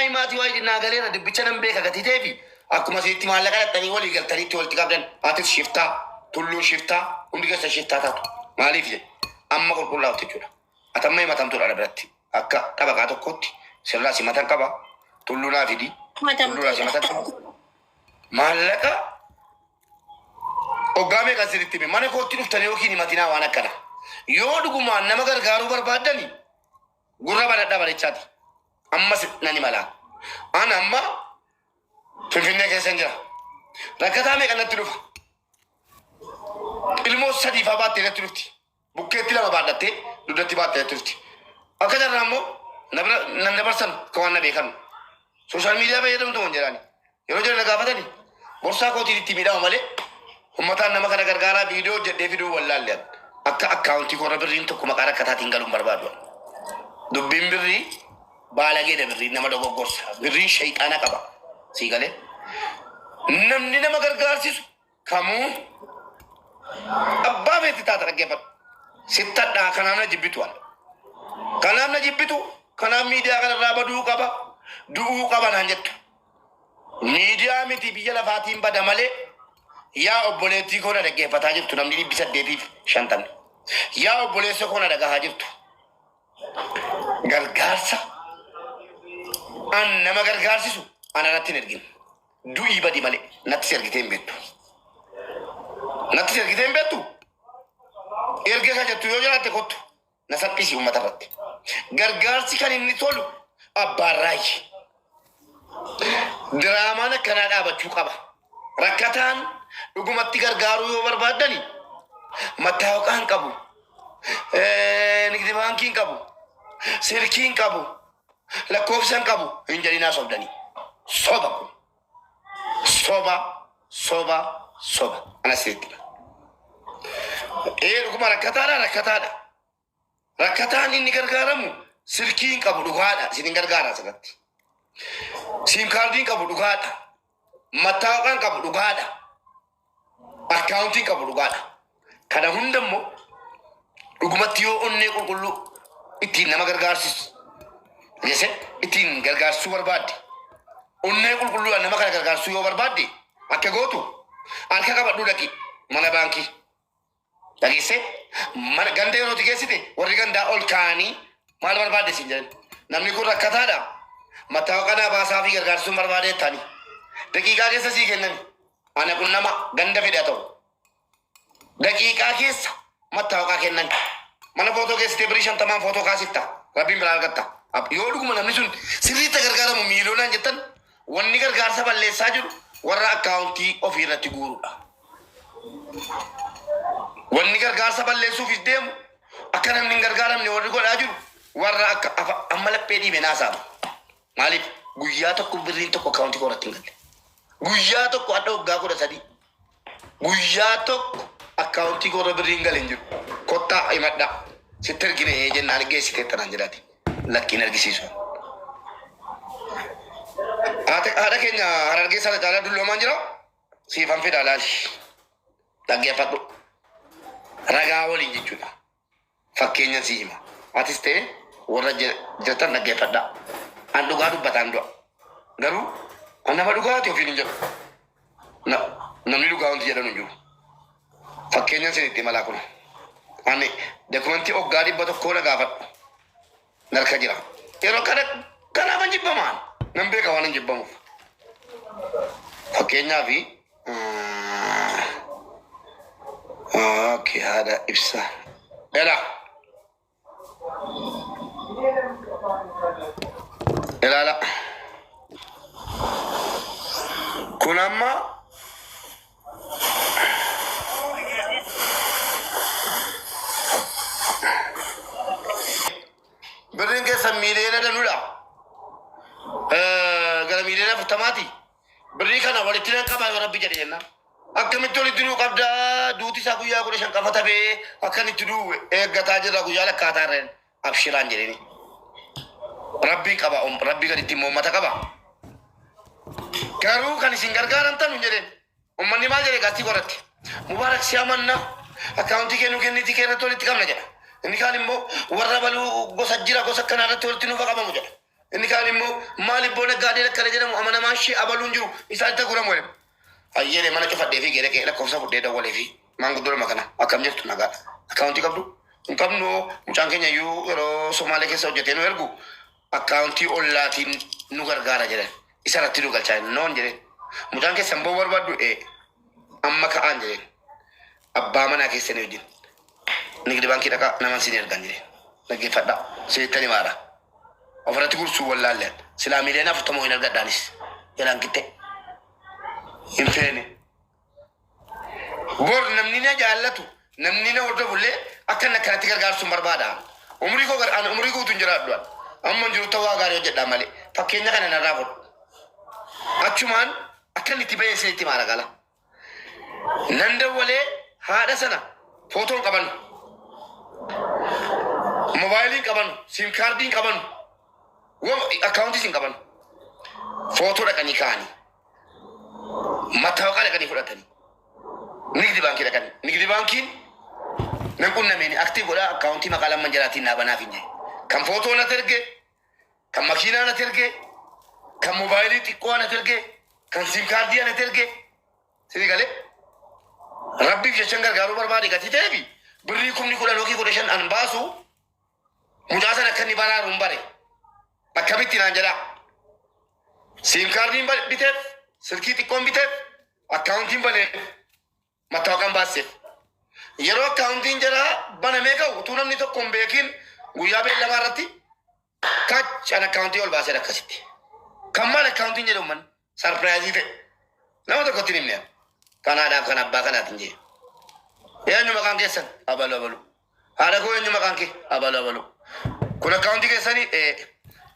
himaatii waa'ee naa galeera dubbicha nan beeka gatii ta'eefi akkuma isinitti maallaqa dhattanii walii galtaniitti walitti qabdan atis shiftaa tulluun shiftaa hundi keessa shiftaa taatu maaliif jedhe amma qulqullaa'utti jechuudha. Ati amma himatamtuudha ana biratti akka xabaqaa tokkotti sirraa simatan qaba tulluu naa fidi tulluu naa simatan qaba maallaqa Hoggaa meeqa isinitti hime mana kootti dhuftanii yookiin himatinaa waan akkana. Yoo dhugumaan nama gargaaruu barbaaddani gurra banadhaa barechaati. Ammas nan himala. An amma Finfinnee keessan jira. Rakkataa meeqa natti dhufa. Ilmoo sadiifaa baattee natti dhufti. Bukkeetti lama baadhattee dugdatti baattee natti dhufti. Akka jarraa immoo na bira nan dabarsan akka waan na beekan. Sooshaal miidiyaa fayyadamtu moo hin jedhaani. Yeroo jara na gaafatani borsaa kootiin itti miidhama malee ummataan nama kana gargaaraa viidiyoo hojjedhee fiduu wallaalle an. Akka akkaawuntii koorra birriin tokko maqaa rakkataatiin galu hin barbaadu an. Dubbiin birrii baalageedha birriin nama dogoggorsa. Birriin shayxaana qaba. Sii galee? Namni nama gargaarsisu Kamuu abbaa feeti taata dhaggeeffadhu. Sittadhaa kanaaf na jibbitu an. Kanaaf na jibbitu kanaaf miidiyaa kanarraa baduu qaba du'uu qaba naan jettu. Miidiyaa miti biyya lafaatiin bada malee yaa obboleettii koo na dhaggeeffataa jirtu namni 850. Yaa obboleessa koo na dhagahaa jirtu. Gargaarsa an nama gargaarsisu ana irratti hin ergin. Du'ii badi malee natti si ergitee hin beektu. Natti si ergitee hin beektu. Erga ka jettu yoo jiraatte kottu na salphisi uummata irratti. Gargaarsi kan inni tolu abbaarraayyi. Diraamaan akkanaa dhaabachuu qaba. Rakkataan dhugumatti gargaaruu yoo barbaaddani mattaawaqaa hin qabu. Nigdi baankii hin qabu. Silkii hin qabu. Lakkoofsa hin qabu hin jedhinaa sobdanii. Soba kun. Soba, soba, soba. Ana sitti. Ee dhuguma rakkataadha rakkataadha. Rakkataan inni gargaaramu silkii hin qabu dhugaadha. Isin hin gargaara asirratti. Siim kaardii hin qabu dhugaadha. Mattaawaqaa hin qabu dhugaadha. Akkaawuntii hin qabu dhugaadha. Kana hunda immoo dhugumatti yoo onnee qulqulluu ittiin nama gargaarsisu jese ittiin gargaarsisuu barbaadde onnee qulqulluudhaan nama kana gargaarsisuu yoo barbaadde akka gootu harka qabadhuu dhaqi mana baankii Dhageessee mana ganda yeroo itti geessite warri gandaa ol kaa'anii maal barbaadde siin jedhan. Namni kun rakkataadha. Mattaawaqaa naa baasaa fi gargaarsisuun barbaade jettaani. Daqiiqaa keessa sii kennani. Ana kun nama ganda fedhe haa ta'u. Daqiiqaa keessa mattaawaqaa kennan. Mana footoo geessitee birii shantamaan footoo kaasifta. Rabbiin biraa argatta. Yoo dhuguma namni sun sirriitti gargaaramu miiliyoonaan jettan wanni gargaarsa balleessaa jiru warra akkaawuntii ofii irratti guurudha. Wanni gargaarsa balleessuufis deemu akka namni hin gargaaramne warri godhaa jiru warra akka afa amma laphee dhiibe naasaama. Maaliif guyyaa tokko birriin tokko akkaawuntii koo irratti hin galle. Guyyaa tokko hadha waggaa 13 guyyaa tokko akkaawuntii koo irra birriin gale hin jiru. Kottaa himadhaa sitti ergine jennaan geessiteetta naan jedhaati. Lakkiin argisiisu. Haadha keenya Harargee sana caalaa dulloomaan jira. Siifan fida laali. Dhaggeeffadhu. Ragaa waliin jechuudha. Fakkeenyan si hima. Atis ta'e warra jirtan dhaggeeffadhaa. An dhugaa dubbataan du'a. Garuu an nama dhugaati ofiin hin jedhu. Namni dhugaa wanti jedhan hin jiru. Fakkeenyan sin itti himalaa kun. Ani dokumentii oggaa 100 na gaafadhu. Narka jira. Yeroo kana kanaafan jibbamaan. Nan beeka waan hin jibbamuuf. Fakkeenyaaf okay, haadha ibsa. Ela. Ilaala. Kun amma Birriin keessan miiliyoona danuudha. Gara miiliyoona afurtamaati. Birrii kana walitti nan qabaa yoo rabbi jedhe jennaan. Akkamitti walitti nuu qabdaa duuti isaa guyyaa 15 qafa tafee akkan itti du'u eeggataa jirra guyyaa lakkaataa irra abshiraan jedheni. Rabbii qaba rabbii gaditti immoo uummata qaba. Garuu kan isin gargaaramtan hin jedheen. Ummanni maal jedhe gaastii qorratti? Mubaarak si amanna akkaawuntii kee nu kennitii kee irratti walitti qabna jedha. Inni kaan immoo warra baluu gosa jira gosa akkanaa irratti walitti nuuf haa qabamu jedha. Inni kaan immoo maaliif boo naggaadeen akkana jedhamu amanamaan ishee abaluun jiru isaanitti guramu jedhe. Hayyee mana cufadhee fi geedaqee lakkoofsa fudhee dawwalee fi maanguddoo lama kana akkam jirtu nagaadha. Akkaawuntii qabdu? Hin qabnu mucaan keenya iyyuu yeroo Somaalee keessa hojjetee nu ergu akkaawuntii ollaatiin nu gargaara jedhan. Isa irratti nu galchaa noon jedheen. Mucaan keessan boo barbaaddu ee amma ka'aan jedheen. Abbaa manaa keessanii wajjin nigdi baankii dhaqaa naman sin ergan jedheen. Dhaggeeffadhaa. Isinitti himaadha. Ofirratti gursuu wallaalleen. Silaa miiliyoona 40 hin argadhaanis. Jalaan qixxee. Hin feene. Bor namni na jaallatu, namni na hordofu illee akka inni akkanatti gargaarsu hin barbaada. Umrii koo ani umrii guutuu hin jiraadhu. Ani. Amma hin jiru ta'uu waa gaarii hojjedhaa malee. Fakkeenya kana narraa fudhu. Achumaan akka inni itti bahee isinitti himaadha gala. Nan dawwalee haadha sana footoo hin qabanu. Mobaayilii hin qabanu. Siim kaardii hin qabanu. Akkaawuntiis hin qabanu. Footoo dhaqanii kaa'anii. Mattaawaqaa dhaqanii fudhatanii. Nigdi baankii dhaqanii. Nigdi baankiin nan qunnameen aktii godhaa akkaawuntii maqaa lamman jalaatiin naa banaaf hin jedhe. Kan footoo natti erge, kan makiinaa natti erge, kan mobaayilii xiqqoo natti erge, kan siim kaardii natti erge. Sini galee rabbiif jechan gargaaruu barbaade gatii ta'eefi birrii 10,000 yookiin 15 an baasu mucaa sana akka inni baraaru hin bare. Akkamitti naan jedhaa. Siim kaardiin biteef, silkii xiqqoon biteef, akkaawuntiin baneef, mattaawaqaan baasseef. Yeroo akkaawuntiin jaraa banamee ka'u utuu namni tokko hin beekin guyyaa beellamaa irratti kach an akkaawuntii ol baasee akkasitti. Kan maal akkaawuntiin jedhu uummanni sarpiraayizii ta'e. Nama tokkotti hin himne. Kanaadhaaf kan abbaa kanaatiin jedhe. Eenyu maqaan keessan? Abalu abalu. Haadha koo eenyu maqaan kee? Abalu abalu. Kun akkaawuntii keessanii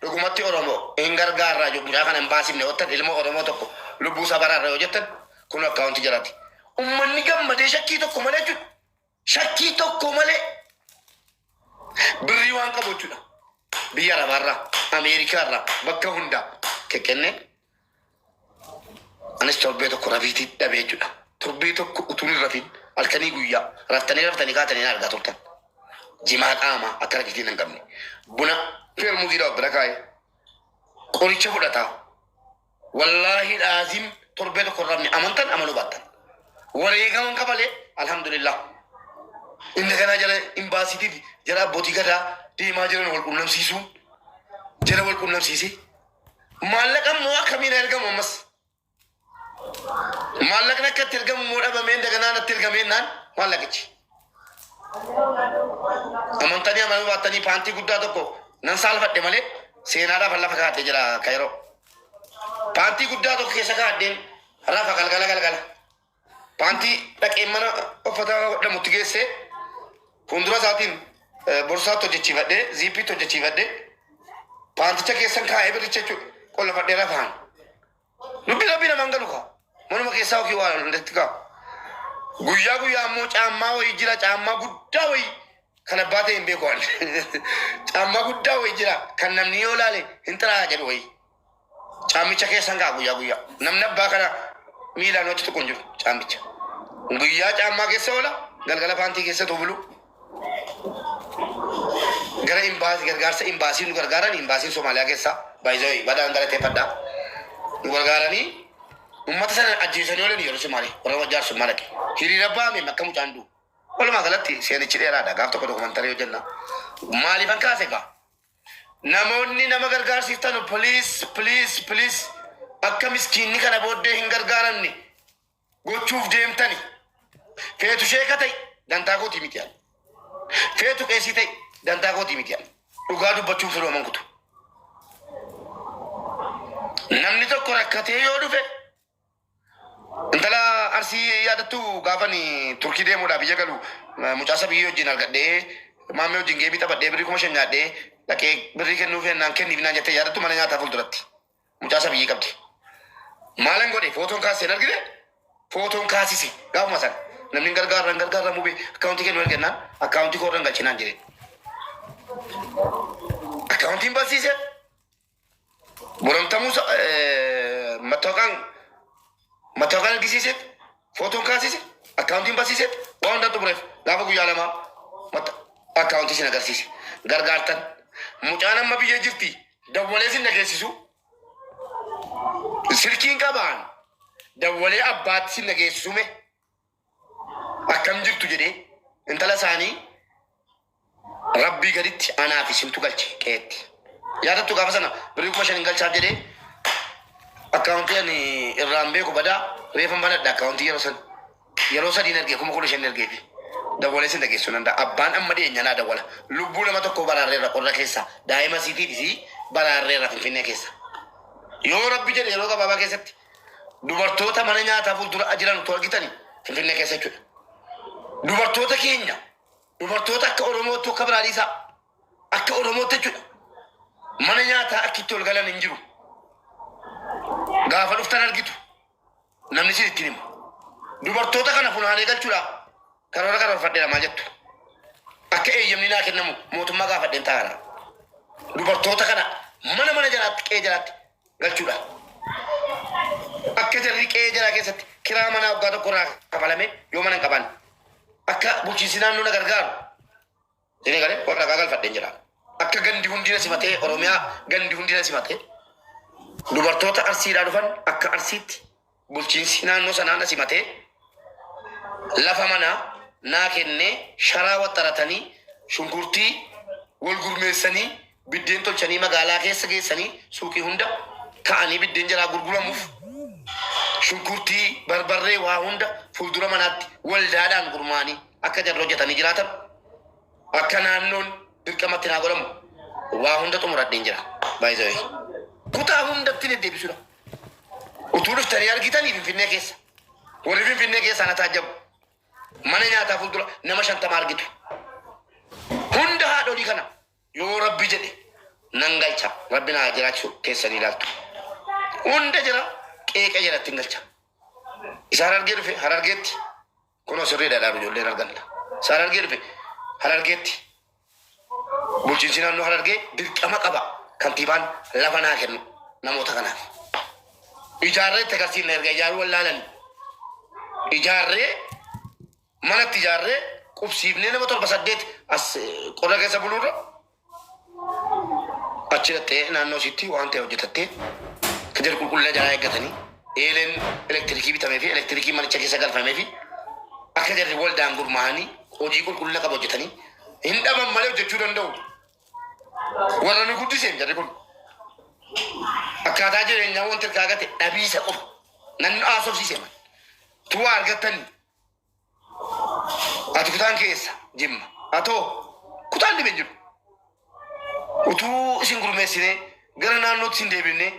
dhugumatti Oromoo hin gargaarraa jiru. Mucaa kana hin baasifne ottan ilma Oromoo tokko lubbuu isaa baraarra yoo jettan kun akkaawuntii jalaati. Uummanni gammadee shakkii tokko malee jechuudha. Shakkii tokko malee birrii waan qabu jechuudha. Biyya Arabaarraa, Ameerikaarraa, bakka hundaa kekenne anis torbee tokko rafiitii dhabee jechuudha. Torbee tokko utuun hin rafiin halkanii guyyaa raftanii raftanii kaatanii na argaa turtan. Jimaa qaamaa akka rakitiin hin qabne. Buna feermuziidha of bira kaa'ee qoricha fudhataa. Wallaahi laazim torbee tokko hin rafne amantan amanuu baattan. Wareegaman kafalee alhamdulillah. Inni kanaa jara imbaasiitiif jara abbootii gadaa deemaa jiran wal qunnamsiisuun jara wal qunnamsiisee maallaqa immoo akkamiin ergamu ammas maallaqni akka itti ergamu immoo dhabamee daganaa natti ergamee naan maallaqichi. Amantanii amanuu baattanii paantii guddaa tokko nan saalfadhe malee seenaadhaaf lafa kaa'adhe jira Kairoo. Paantii guddaa tokko keessa kaa'adheen rafa galgala galgala. Paantii dhaqee mana uffata hodhamutti geessee fuuldura isaatiin borsaatti hojjechiifadhee ziippiitti hojjechiifadhee paanticha keessan kaa'ee birricha jechuudha qollafadhee rafaan. Dubbi rabbii namaan galu kaa. Manuma keessaa yookiin waa hundatti kaa. Guyyaa guyyaa ammoo caammaa wayii jira caammaa guddaa wayii kan abbaa ta'e hin beeku ani. Caammaa guddaa wayii jira kan namni yoo laale hin xiraa'a jedhu wayii. Caammicha keessan kaa guyyaa guyyaa. Namni abbaa kana miilaan wacci tuqu hin jiru caammicha. Guyyaa caammaa keessa oola galgala paantii keessa bulu. Gara imbaasii gargaarsa imbaasii nu gargaaran imbaasiin Somaaliyaa keessaa baay'ee badaan galateeffadhaa. Nu gargaaranii uummata sana ajjeesanii oolan yeroo Somaalee warra jaarsummaa dhaqe. Hiriira baame akka mucaan du'u. Walumaa galatti seenichi dheeraadha. Gaaf tokko dokumantarii hojjenna. Maaliifan kaase gaa? Namoonni nama gargaarsiiftan please please please akka miskiinni kana booddee hin gargaaramne gochuuf deemtani. Feetu sheeka ta'i dantaa kootii miti ani. Feetu qeesii ta'i dantaa kootii miti ani. Dhugaa dubbachuun firooman kutu. Namni tokko rakkatee yoo dhufe intala Arsii yaadattu gaafani Turkii deemuudhaaf biyya galu mucaa sabiyyii wajjin argadhee maammee wajjin geebii taphadhee birrii 5,000 nyaadhee dhaqee birrii kennuuf naan kenniif naan jettee yaadattu mana nyaataa fuulduratti mucaa sabiyyii qabdi. Maalan godhe footoon kaasisee hin argine footoon kaasise gaafuma sana namni hin gargaarra hin gargaarra mubee akkaawuntii kennu ergennaan akkaawuntii koo irra hin galchinaan jedheen. Akkaawuntiin barsiise boramtamuu mattaawaqaan argisiise footoon kaasise akkaawuntiin barsiise waan hundaa xumureef gaafa guyyaa lamaa akkaawuntii sin agarsiise gargaartan mucaan amma biyya jirti. Dawwalee sin dhageessisu. Silkiin qabaan dawwalee abbaatti sin dhageessisu mee akkam jirtu jedhee intala isaanii rabbii gaditti anaaf isintu galche qe'eetti. Yaadattu gaafa sana birrii 5,000 hin galchaaf jedhee akkaawuntii ani irraan beeku badaa reefan banadha akkaawuntii yeroo san. Yeroo sadiin ergee 15,000 ergeefi. Dawwalee sin dhageessuu danda'a. Abbaan amma dhiyeenya naa dawwala. Lubbuu nama tokkoo baraarreerra qorra keessa. Daa'ima isiitiif isii baraarreerra Finfinnee keessa. Yoo rabbi jedhe yeroo gabaabaa keessatti dubartoota mana nyaataa fuuldura jiran utuu argitani Finfinnee keessa jechuudha. Dubartoota keenya dubartoota akka Oromootti akka biraa dhiisaa akka Oromootti jechuudha. Mana nyaataa akki itti ol galan hin jiru. Gaafa dhuftan argitu. Namni isin ittiin himu. Dubartoota kana funaanee galchuudhaaf karoora karoorfadheera maal jettu? Akka eeyyamni naa kennamu mootummaa gaafadheen taa'ara. Dubartoota kana mana mana jalaatti qe'ee jalaatti galchuudha. Akka jarri qe'ee jalaa keessatti kiraa manaa waggaa tokko irraa kafalame yoo mana hin qabaanne. Akka bulchiinsi naannoo na gargaaru. Isin galee warra dhagaa galfadheen jira. Akka gandi hundi na simatee Oromiyaa gandi hundi na simatee dubartoota Arsiidhaa dhufan akka Arsiitti bulchiinsi naannoo sanaa na simatee lafa manaa naa kennee sharaa waxxaratanii shunkurtii wal gurmeessanii biddeen tolchanii magaalaa keessa geessanii suuqii hunda ka'anii biddeen jalaa gurguramuuf shunkurtii barbarree waa hunda fuuldura manaatti waldaadhaan gurmaa'anii akka jarri hojjetanii jiraatan akka naannoon dirqamatti naa godhamu waa hunda xumuradheen jira. By the way. Kutaa hundatti deddeebisuudha. Utuu dhuftanii argitanii Finfinnee keessa. Warri Finfinnee keessaa na taajjabu. Mana nyaataa fuuldura nama 50 argitu. Hunda haadholii kana yoo rabbi jedhe nan galcha. Rabbi naa jiraachisu keessanii ilaaltu. Hunda jira qeeqa jalatti hin galcha. Isa Harargee dhufe Harargeetti kunoo sirriidha dhaabu ijoolleen arganna. Isa Harargee dhufe Harargeetti bulchiinsi naannoo Harargee dirqama qaba kantiibaan lafa naa kennu namoota kanaaf. Ijaarree itti agarsiifna erga ijaaruu wallaalanii. Ijaarree manatti ijaarree qubsiifnee nama torba saddeet as qorra keessa buluurra achi dhattee naannoo isiitti waan ta'e hojjetattee fidel qulqullina jalaa eeggatanii eeleen elektirikii bitamee fi elektirikii manicha keessa galfamee fi akka jarri waldaan gurmaa'anii hojii qulqullina qabu hojjetanii hin dhaban malee hojjechuu danda'u. Warra nu guddiseen jarri kun akkaataa jireenyaa wanti irraa gate dhabiisa qofa nan haasofsiise man. Tuwaa argattanii Ati kutaan keessa Jimma. Atoo kutaan dhibeen jiru. Utuu isin gurmeessinee gara naannootti isin deebifnee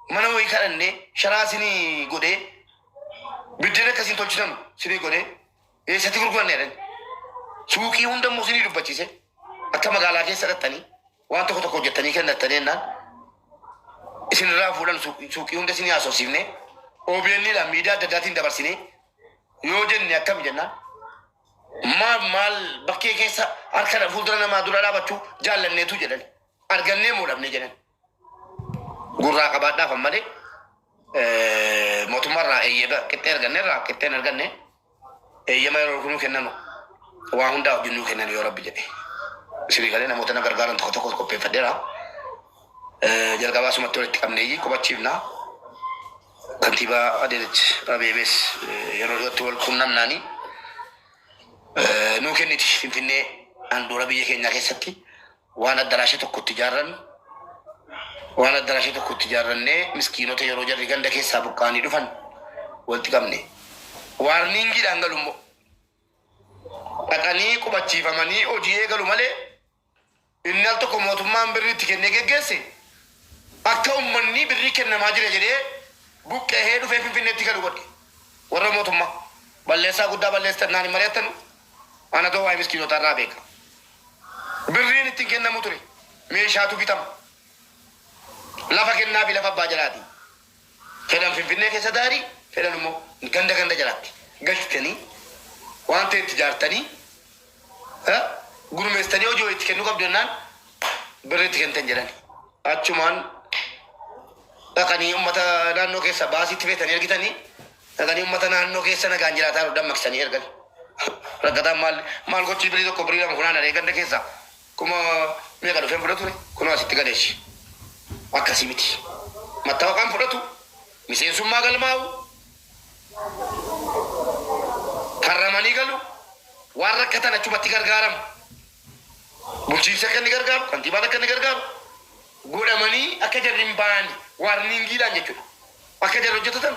mana wayii kadhannee sharaa isinii godhee biddeen akka isin tolchitanu isinii godhee eessatti gurguranne jedhan. Suuqii hunda immoo isinii dubbachiise akka magaalaa keessa dhattanii waan tokko tokko hojjettanii kennattanii jennaan isinirraa fuudhan suuqii hunda isinii haasofsiifnee OBN dhaan miidiyaa adda addaatiin dabarsinee yoo jenne akkam jennaan maal maal bakkee keessa harka fuuldura namaa dura dhaabachuu jaallanneetu jedhan argannee moo dhabne jedhan gurraa qabaadhaaf malee mootummaarraa eeyyama qixxee arganneerraa qixxeen arganne eeyyama yeroo nuu kennanu waa hundaa hojii nuu kennan yoo rabbi jedhe isinii galee namoota na gargaaran tokko tokko qopheeffadheera jalqabaa sumatti walitti qabneeyyi qubachiifna. Kantiibaa Adaanech Abeebees yeroo dhiyootti wal quunnamnaani nuu kenniti Finfinnee handhuura biyya keenyaa keessatti waan addaraasha tokko itti ijaarrannu waan addaraasha tokko itti ijaarrannee miskiinota yeroo jarri ganda keessaa buqqa'anii dhufan walitti qabne. Waarniingiidhaan galu immoo dhaqanii qubachiifamanii hojii eegalu malee Inni al tokko mootummaan birrii itti kennee geggeesse akka ummanni birrii kennamaa jira jedhee buqqa'ee dhufee Finfinneetti galu godhe. Warra mootummaa balleessaa guddaa balleessitan naan hin mari'attanu anatoo waa'ee miskiinotaa irraa beeka. Birriin ittiin kennamu ture meeshaatu bitama. Lafa kennaa fi lafa abbaa jalaati. Fedhan Finfinnee keessa daarii fedhan immoo ganda ganda jalaatti galchitanii waan ta'e itti ijaartanii gurmeessitanii hojii wayii itti kennuu qabdu jennaan birri itti kennitan jedhani. Achumaan dhaqanii uummata naannoo keessa baasiitti feetanii ergitanii dhaqanii uummata naannoo keessa nagaan jiraataa jiru dammaqsanii ergan. Rakkataan maal maal gochii birii tokko birii lama funaanaree ganda keessa kuma meeqa dhufeen fudhatu ture kunoo asitti galeechi. Akkasii miti. Mattaawaqaan fudhatu, miseensummaa galmaa'u, farramanii galu, waan rakkatan achumatti gargaaramu. Bulchiinsi akka inni gargaaru, kantiibaan akka inni gargaaru godhamanii akka jarri hin baane warningiidhaan jechuudha. Akka jarri hojjetatan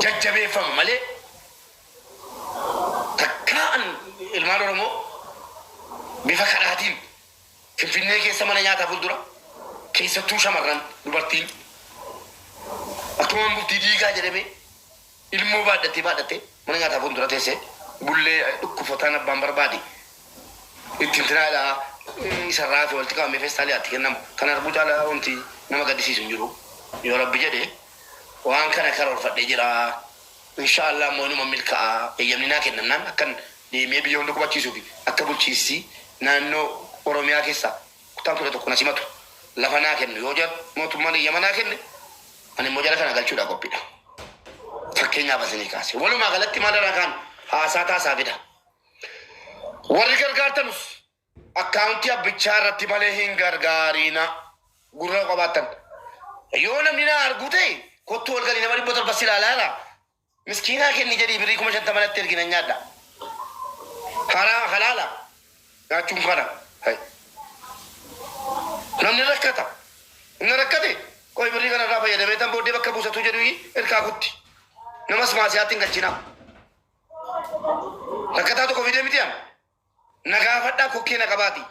jajjabeeffamu malee takkaa an ilmaan Oromoo bifa kadhaatiin Finfinnee keessa mana nyaataa fuuldura keessattuu shamarran dubartiin akkuma bultii diigaa jedhamee ilmoo baadhattee baadhattee mana nyaataa fuuldura teessee bullee dhukkufataan abbaan barbaade ittiin tinaadha isarraa fi walitti qabamee feestaalii itti kennamu kan arguu caalaa wanti nama gaddisiisu hin jiru. Yoo Rabbi jedhe waan kana karoorfadhee jira. Insha Allah immoo inuma milka'a. Eeyyamni naa kennamnaan akkan deemee biyya hunda qubachiisuu fi akka bulchiinsi naannoo Oromiyaa keessaa kutaan 11 na simatu lafa naa kennu yoo mootummaan eeyyama naa kenne ani immoo jara kana galchuudhaa qophiidha. Fakkeenyaaf isinii kaase. Walumaa galatti maal irraa kaan haasaa taasaa fida. Warri gargaartanus akkaawuntii abbichaa irratti malee hin gargaariina. Gurra qabaattan. Yoo namni na argu ta'e kottu wal galii nama 700 si ilaalaa jira. Miskiinaa kenni jedhii birrii 50,000 natti ergi nan nyaadha. Haraa halaala nyaachuun kana. Hai. Namni rakkata. Inni rakkate qoy birrii kana irraa fayyadamee tan booddee bakka buusatuu jedhu irkaa kutti. Namas maasiyaatti hin galchinaa. Rakkataa tokko fidee miti an. Na gaafadhaa kokkee na qabaati.